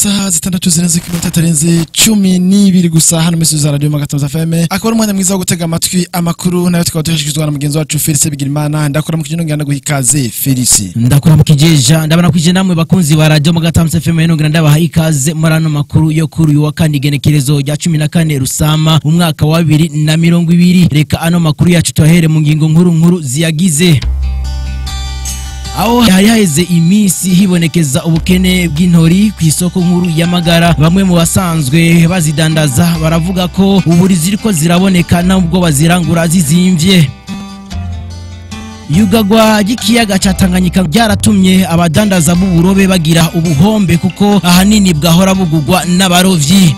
Isaha 6 zirenze ku minota itarenze 12 gusa hano muri za Radio Magatamza FM. Akaba ari umwanya mwiza wo gutega amatwi amakuru, nayo tukaba duheshikirizwa na mugenzi wacu Felice Bigirimana. Ndakora mu kintu ngana guha ikaze Felice. Ndakora mu kijeja ndabona kwije namwe bakunzi ba Radio Magatamza FM, nongera ndabaha ikaze muri ano makuru yo kuri uyu wa kane, igenekerezo rya 14 Rusama umwaka wa 2020. Reka ano makuru yacu tuyahere mu ngingo nkuru nkuru ziyagize. Aho hari haheze iminsi hibonekeza ubukene bw'intori ku isoko nkuru y'Amagara, bamwe mu basanzwe bazidandaza baravuga ko uburi ziriko ziraboneka nubwo bazirangura zizimvye. Yugagwa ry'ikiyaga ca Tanganyika ryaratumye abadandaza b'uburobe bagira ubuhombe kuko ahanini bwahora bugugwa n'abarovyi.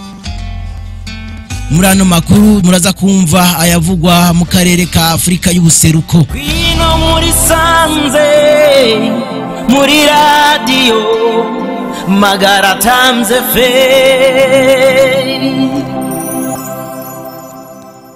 Muri ano makuru muraza kumva ayavugwa mu karere ka Afrika y'ubuseruko. Kwino muri sanze muri radio Magara Times FM.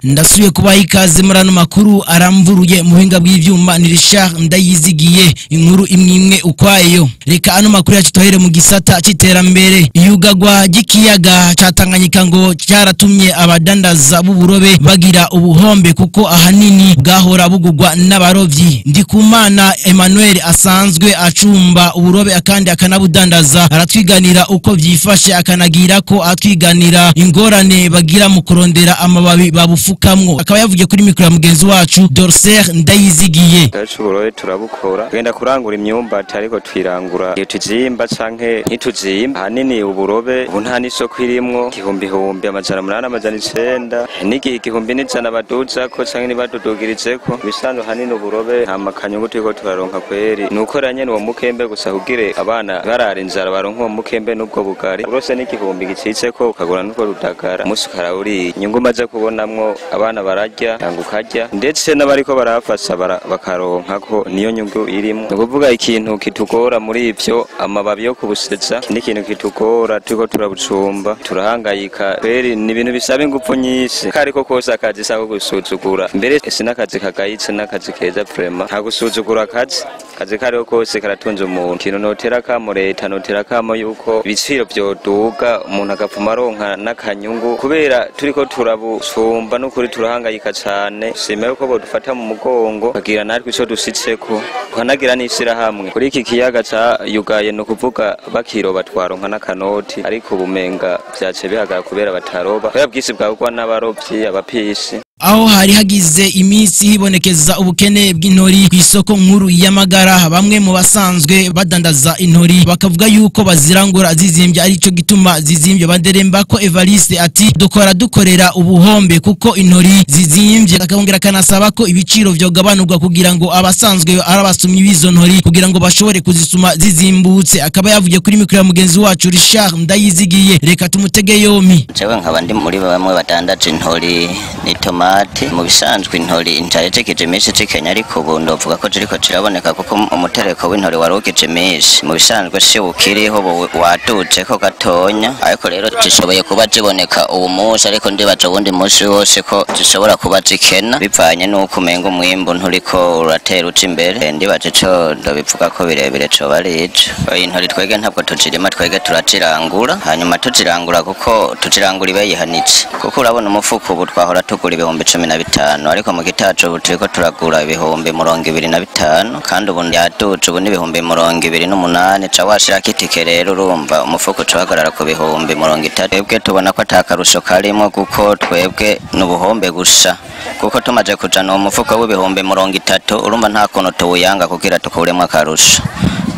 Ndasubiye kubaha ikaze muri ano makuru aramvuruye mu buhinga bw'ivyuma ni Richard Ndayizigiye, inkuru imwe imwe ukwayo. Reka ano makuru yacu tuhere mu gisata c'iterambere. Iyugagwa ry'ikiyaga ca Tanganyika ngo cyaratumye abadandaza b'uburobe bagira ubuhombe kuko ahanini bwahora bugugwa n'abarovyi. Ndikumana Emmanuel asanzwe acumba uburobe akandi akanabudandaza, aratwiganira uko vyifashe, akanagira ko atwiganira ingorane bagira mu kurondera amababi babufu kamwo. Akaba yavugiye kuri mikro ya mugenzi wacu Dorser Ndayizigiye. Uburobe turabukora, tugenda kurangura imyumbati ariko twirangura iyo tuzimba canke ntituzimba. Ahanini uburobe ubu nta n'isoko irimwo, 800, 800, 900 n'igihe 1100 baduzako canke ntibadudugirizeko. Ibisanzwe ahanini uburobe nta makanyungu turiko turaronka kweri, nuko rero nyene uwo mukembe gusa kugire abana barara inzara baronke uwo mukembe n'ubwo bugari. Urose n'igihumbi gicitseko ukagura n'utwo rudagara umunsi ukarawuriye. Inyungu umaze kubonamwo, abana bararya cyangwa ukarya, ndetse n'abariko barafasha bakaronka ko niyo nyungu irimwo. Ni ukuvuga ikintu kitugora muri ivyo, amababi yo kubuseza ni ikintu kitugora, turiko turabucumba turahangayika kweri, ni ibintu bisaba ingufu nyinshi. Kariko kose akazi sako gusuzugura, mbere sinakazi kagayitse n'akazi keza vraiment, nta gusuzugura akazi, akazi kariho kose karatunze umuntu. Ikintu notera kamo leta, notera kamo yuko ibiciro vyoduga umuntu agapfuma aronka n'akanyungu, kubera turiko turabusumba n'ukuri turahangayika cane. Sima yuko bodufata mu mugongo bagira natwe ico dusitseko, tukanagira n'ishirahamwe kuri iki kiyaga ca yugaye. Ni ukuvuga bakiroba twaronka n'akanoti, ariko ubumenga vyace bihagarara kubera bataroba, kubera bwisi bwagwa n'abarovyi abapisi. Aho hari hagize iminsi hibonekeza ubukene bw'intori ku isoko nkuru y'Amagara, bamwe mu basanzwe badandaza intori bakavuga yuko bazirangura zizimbye, arico gituma zizimbye. Banderemba ko Evariste ati dukora dukorera ubuhombe kuko intori zizimbye, akongera kanasaba ko ibiciro vyogabanurwa kugira ngo abasanzwe arabasumyi b'izo ntori kugira ngo bashobore kuzisuma zizimbutse. Akaba yavugiye kuri mikro ya mugenzi wacu Richard Ndayizigiye, reka tumutege yomi. Jewe nkaba ndi muri bamwe badandaje intori n'itomati. Mu bisanzwe intori injare zikije iminsi zikenya, ariko ubu ndovuga ko ziriko ziraboneka kuko umutereko w'intori wari ukije iminsi. Mu bisanzwe si ukiriho ubu waduje ko gatonya, ariko rero zishoboye kuba ziboneka ubu munsi, ariko ndibaza uwundi munsi wose ko zishobora kuba zikena bivanye n'uko umenga umwimbu nturiko uratera uja imbere. Ndibaza ico ndobivuga ko birebire coba ari ico. Intori twege ntabwo tuzirima, twege turazirangura, hanyuma tuzirangura kuko tuzirangura ibe yihanitse, kuko urabona umufuko ubu twahora tugura 15,000, ariko mu gitaco ubu turiko turagura 25,000, kandi ubu yaduje ubu ni 28,000. Ca washirako itike rero urumva umufuko uca uhagarara ku 30,000. Twebwe tubona ko ata karusho karimwo kuko twebwe ni ubuhombe gusa, kuko tumaze kujana uwo mufuko w'30,000 urumva nta kuntu tuwuyanga kugira tukuremwo akarusho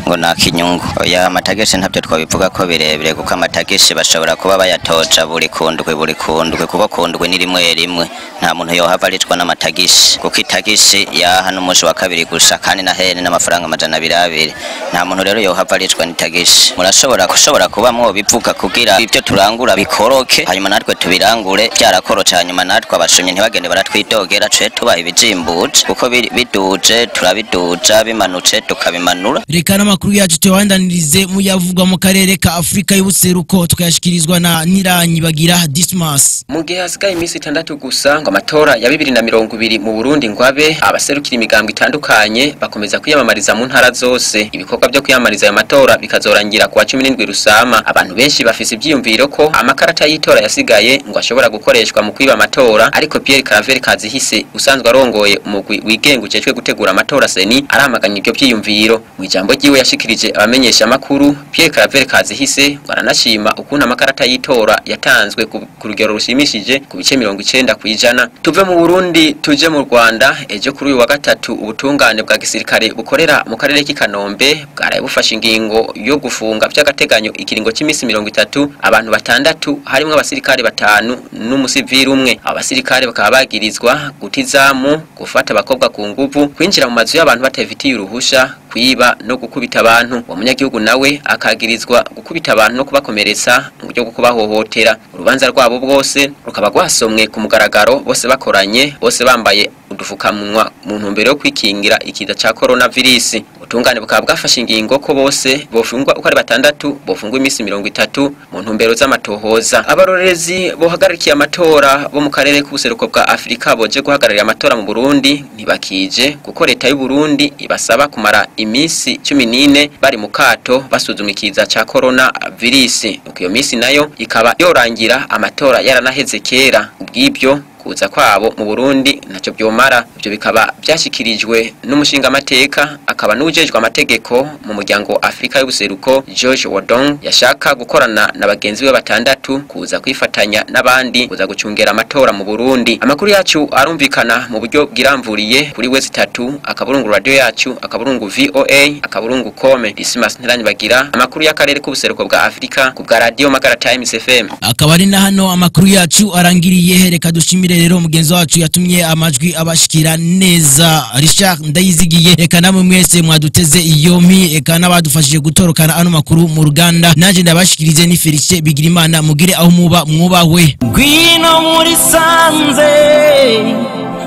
ngo nta kinyungu. Oya, amatagisi ntabyo twabivuga ko birebire, kuko amatagisi bashobora kuba bayatoja buri kundwi buri kundwi, kuko kundwi ni rimwe rimwe, nta muntu yohava aricwa n'amatagisi, kuko itagisi yaha n'umunsi wa kabiri gusa, kandi na hene n'amafaranga 200. Nta muntu rero yohava aricwa n'itagisi. Murashobora kushobora kuba mwobivuga kugira ibyo turangura bikoroke, hanyuma natwe tubirangure byarakorotse, hanyuma natwe abashumyi ntibagende baratwidogera, ce tubaha ibizimbutse, kuko biduje turabiduja, bimanutse tukabimanura. Reka Ano makuru yacu tuyabandanirize mu yavugwa mu karere ka Afrika y'ubuseruko, tukayashikirizwa na Niranyibagira Dismas. Mu gihe hasigaye iminsi 6 gusa ngo amatora ya 2020 mu Burundi ngwabe, abaserukira imigambwe itandukanye bakomeza kwiyamamariza mu ntara zose. Ibikorwa byo kwiyamamariza ayo matora bikazorangira kuwa 17 Rusama. Abantu benshi bafise ivyiyumviro ko amakarata y'itora yasigaye ngo ashobora gukoreshwa mu kwiba amatora, ariko Pierre Claver Kazihise usanzwe arongoye umugwi wigenga ujejwe gutegura amatora CENI aramaganya ivyo vyiyumviro. Mu ijambo ryiwe yashikirije abamenyesha makuru, Pierre Claver Kazihise ngo aranashima ukuntu amakarata y'itora yatanzwe ku rugero rushimishije ku bice 90%. Tuve mu Burundi tuje mu Rwanda. Ejo kuri uyu wa gatatu ubutungane bwa gisirikare bukorera mu karere k'i Kanombe bwaraye bufashe ingingo yo gufunga by'agateganyo ikiringo cy'imisi 30 abantu 6 harimo abasirikare 5 n'umusivili umwe. Abasirikare bakaba bagirizwa gutizamu, gufata abakobwa ku nguvu, kwinjira mu mazu y'abantu batavitiye uruhusha, kwiba no gukubita abantu. Uwo munyagihugu nawe akagirizwa gukubita abantu no kubakomeretsa mu buryo bwo kubahohotera. Urubanza rwabo bwose rukaba rwasomwe ku mugaragaro, bose bakoranye, bose bambaye udufukamunwa mu ntumbero yo kwikingira ikiza ca coronavirus. Ubutungane bukaba bwafashe ingingo ko bose bofungwa uko ari 6, bofungwa iminsi 30 mu ntumbero z'amatohoza. Abarorerezi bohagarikiye amatora bo mu karere k'ubuseruko bwa Afrika boje guhagararira amatora mu Burundi ntibakije, kuko leta y'u Burundi ibasaba kumara iminsi 14 bari mu kato basuzuma ikiza ca coronavirus. Uko iyo minsi nayo ikaba yorangira amatora yaranaheze kera. Ubwibyo kuza kwabo mu Burundi ntacyo byomara. Ibyo bikaba byashikirijwe n'umushinga amateka akaba n'ujejwe amategeko mu muryango Afrika y'ubuseruko George Wodong, yashaka gukorana na bagenzi be 6 kuza kwifatanya n'abandi kuza gucungera amatora mu Burundi. Amakuru yacu arumvikana mu buryo bwiramvuriye kuri wezi 3 akaburungu radio yacu akaburungu VOA akaburungu com. Dismas Ntiranyibagira, amakuru y'akarere k'ubuseruko bwa Afrika ku bwa Radio Magara Times FM. Akaba ari na hano amakuru yacu arangiriye. Reka dushimire rero mugenzi wacu yatumye amajwi abashikira neza, Richard Ndayizigiye. Reka namwe mwese mwaduteze iyomi, eka n'abadufashije gutorokana ano makuru mu ruganda. Nanje ndabashikirize ni Felicien Bigirimana. Mugire aho muba mwubahwe. Ngwino muri sanze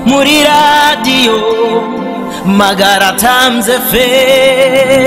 muri radio Magara Times FM.